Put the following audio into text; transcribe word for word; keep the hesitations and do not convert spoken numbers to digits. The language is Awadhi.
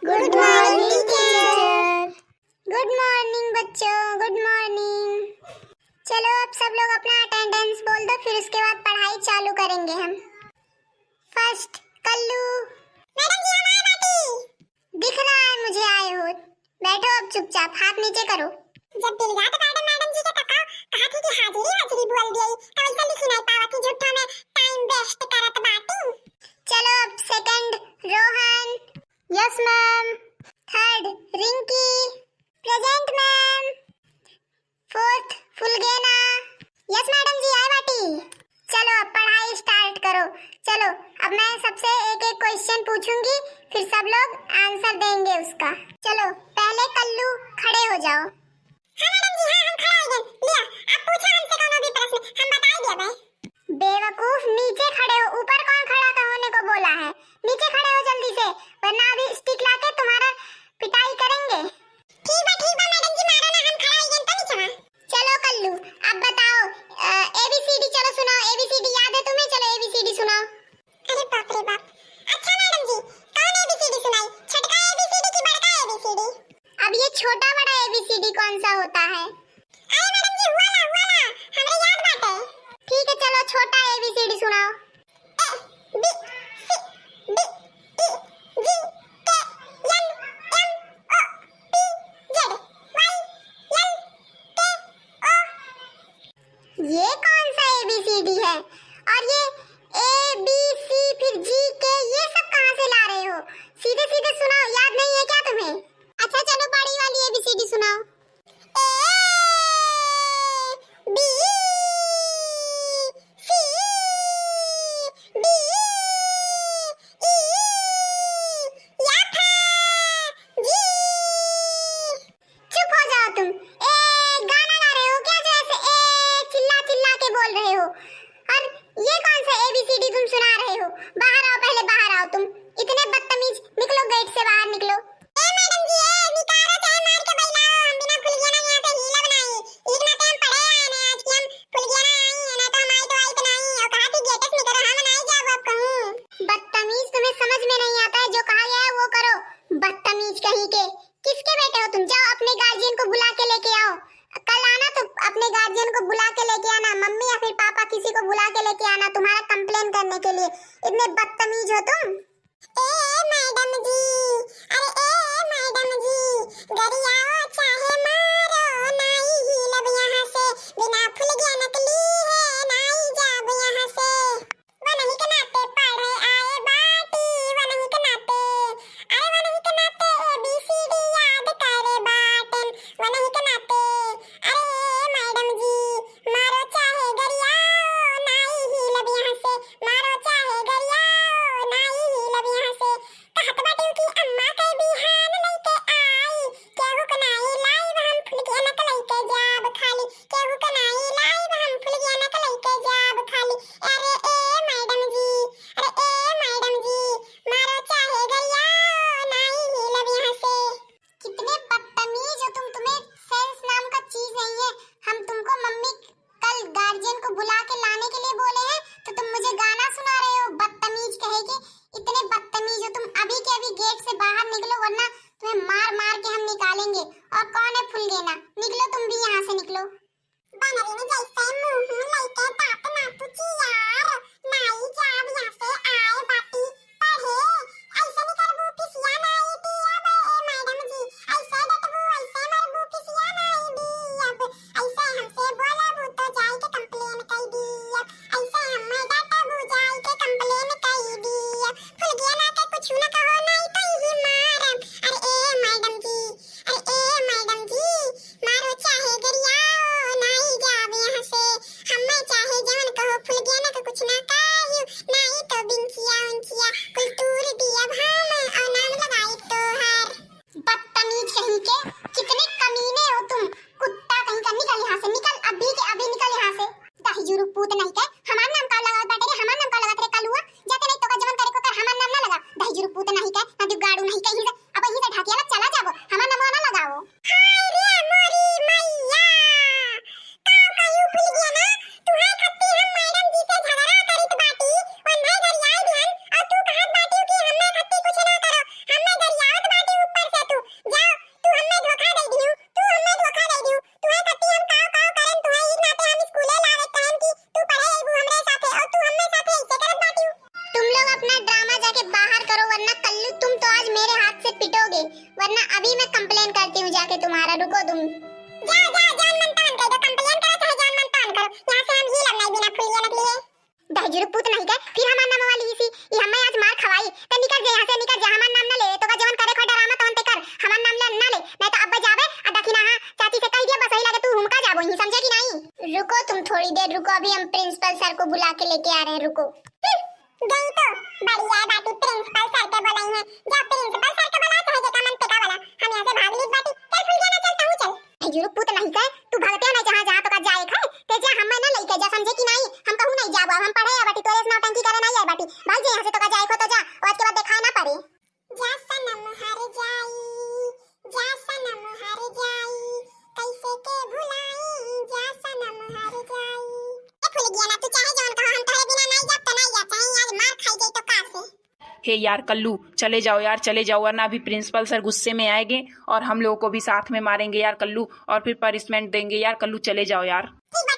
Good morning, teacher. Good morning बच्चों, good morning. चलो, अब सब लोग अपना अटेंडेंस बोल दो, फिर उसके बाद पढ़ाई चालू करेंगे हम। फर्स्ट, कल्लू। मैडम जी, हम आए बाटी। दिख रहा है मुझे आए हो। बैठो अब चुपचाप, हाथ नीचे करो। जब दिलगात मैडम, मैडम जी के तका कहा थी कि हाजिरी हाजिरी बोल दिए, तो ऐसा लिखी नहीं पावा कि झूठा में टाइम वेस्ट करत बाटी। चलो, अब second, Rohan. Yes ma'am. Third, Rinki. Present ma'am. Fourth, Phulgena. Yes madam ji, आए बाटी। चलो, अब पढ़ाई स्टार्ट करो। चलो, अब मैं सबसे एक एक क्वेश्चन पूछूंगी, फिर सब लोग आंसर देंगे उसका। चलो, पहले कल्लू, खड़े हो जाओ। हाँ मैडम जी, हाँ, हम खड़ा हो गए। लिया, आप पूछो हमसे कोनो भी प्रश्न, हम बताई देबे। बेवकूफ, नीचे खड़े हो, ऊपर कौन खड़ा का होने को बोला है? नीचे खड़े हो जल्दी से, वरना अभी स्टिक लाके तुम्हारा पिटाई करेंगे। ठीक बा, ठीक बा मैडम जी, मारो ना, हम खड़ा हो गए तो नीचे। चलो कल्लू, अब बताओ, एबीसीडी चलो सुनाओ। एबीसीडी याद है तुम्हें? चलो एबीसीडी सुनाओ। अरे बाप रे बाप। अच्छा मैडम जी, कौन एबीसीडी सुनाई, छोटका एबीसीडी की बड़का एबीसीडी? अब ये छोटा बड़ा एबीसीडी कौन सा होता है? अरे मैडम जी, हुआ ना, हुआ ना, हमरे याद बाटे। ठीक है, चलो छोटा एबीसीडी सुनाओ। A B C D E G K L M O P Z Y L K O. ये कौन सा एबीसीडी है? और ये ए बी सी फिर जी के, ये सब कहाँ से ला रहे हो? सीधे सीधे सुनाओ, याद नहीं है क्या तुम्हें? अच्छा चलो, बड़ी वाली एबीसीडी सुनाओ। A B C D E या फा जी। चुप हो जाओ तुम। ए, गाना गा रहे हो क्या, जो ऐसे ए चिल्ला चिल्ला के बोल रहे हो? और ये कौन सा एबीसीडी तुम सुना रहे हो? बाहर आओ, पहले बाहर आओ तुम। इतने बदतमीज, निकलो गेट से बाहर, निकलो। ए मैडम जी, ए निकारो चाहे मार के बैलाओ, हम बिना फुलगेना यहाँ से हिलब नाई। एक ना तो हम पढ़े आए ना आज कि हम फुलगेना आई है, ना तो हम आई तो आई तो नाई। और कहा कि गेट से निकलो, हम नाई जाब अब कहूँ। बदतमीज, तुम्हें समझ में नहीं आता है, जो कहा गया है वो करो। बदतमीज कहीं के। किसके बेटे हो तुम? जाओ अपने गार्जियन को बुला के लेके आओ। कल आना तो अपने गार्जियन को बुला के लेके आना, मम्मी या फिर पापा किसी को बुला के लेके आना, तुम्हारा कंप्लेन करने के लिए। इतने बदतमीज हो तुम। ए मैडम जी, अरे ए मैडम जी, गरियाओ चाहे मारो, नाई हिलब यहाँ से, बिना फुलगेना के लिए नाई जाब यहाँ से। वनही के नाते पढ़े आए बाटी, वनही के नाते, अरे वनही के नाते एबीसीडी याद करे बाटन, वनही के नाते। अरे मैडम जी, मारो चाहे गरियाओ, नाई हिलब यहाँ से, मारो चाहे गरियाओ, नाई हिलब यहाँ से। कहत बाटे कि अम्मा के बिहान लइके आई, केहू के नाई लाइब हम फुलगेना के लइके जाब खाली, केहू के नाई लाइब हम फुलगेना के लइके जाब खाली। अरे ए मैडम जी, अरे ए मैडम जी, मारो चाहे गरियाओ, नाई हिलब यहाँ से। कितने बदतमीज हो तुम, तुम्हें सेंस नाम का चीज नहीं है। हम तुमको मम्मी कल गार्जियन को बुला के लाने के लिए बोले हैं, तो तुम मुझे गाना सुना रहे हो, बदतमीज कहे के। इतने बदतमीज हो तुम, अभी के अभी गेट से बाहर निकलो, वरना तुम्हें मार मार के हम निकालेंगे। और कौन है फुलगेना? निकलो तुम भी यहाँ से, निकलो। बनरी में जैसे मुंह लइके दांत ना टूटी यार, नाई जाब यहाँ से आए बाटी पढ़े। ऐसे नहीं करबू पिसिया नाई दियब ए मैडम जी, ऐसे डटबू, ऐसे मरबू पिसिया नाई दियब, ऐसे हमसे बोलबू तो जाई के कंप्लेन कई दियब, ऐसे हम डटबू जाई के कंप्लेन कई दियब। फुलगेना के कुछ न कहो, नाई तो यही मारब। अरे ए मैडम जी, अरे ए मैडम जी, मारो चाहे गरियाओ, नाई जाब यहाँ से। हमें चाहे जवन कहो, फुलगेना के कुछ ना कहियो, नाई तो वरना अभी मैं complain करती हूँ जाके तुम्हारा। रुको तुम। जा, जा, जान मन तान कर दो, complain करो चाहे जान मन तान करो, यहाँ से हम हिलब नहीं बिना फुलिया नकली है। दहिजरू पूत नहीं के, फिर हमार नाम वाली इसी, ई हमें आज मार खवाई। ते निकल जा यहाँ से, निकल जा, हमार नाम ना ले, तोका जवन करे खो डरामा तवन ते कर, हमार नाम ले ना ले, नहीं तो अब जाबे आ दखिना हाँ चाची से कह दिया, बस वही लगे तू हुमका जाबो ही, समझे कि नहीं? रुको तुम थोड़ी देर रुको, अभी हम principal sir को बुला के लेके आ रहे हैं, रुको। हम्म, गई तो बढ़िया बाटी, principal sir के बुलाई है, जा principal sir के बुला, चाहे जेका मन तेका वाला, हम यहाँ से भाग ली बाटी। चल फुलगिया ना, चल तहू चल। दहिजरू पूत नहीं के, तू भगते नहीं जहाँ जहाँ तोका जाए खाए, ते जा, हमें ना लेके जा, समझे कि नहीं? हम कहूँ नहीं जाबो, अब हम पढ़े आ बाटी, तोरे से नौटंकी करे नहीं आए बाटी। भाग जा यहाँ से, तोका जाए खो तो जा, और आज के बाद दिखाए ना पड़े। जा सनम हर जाई, जा सनम हर जाई, कैसे के भुलाई, जा सनम हर जाई। ए फुलगिया ना, तू चाहे जौन कहो, हम तोहरे बिना नहीं जाब तो नहीं जाब, चाहे आज मार खाई जाई तो का से। हे यार कल्लू, चले जाओ यार, चले जाओ, वरना अभी principal sir गुस्से में आएंगे और हम लोगों को भी साथ में मारेंगे यार कल्लू, और फिर punishment देंगे यार कल्लू, चले जाओ यार। ठीक बा,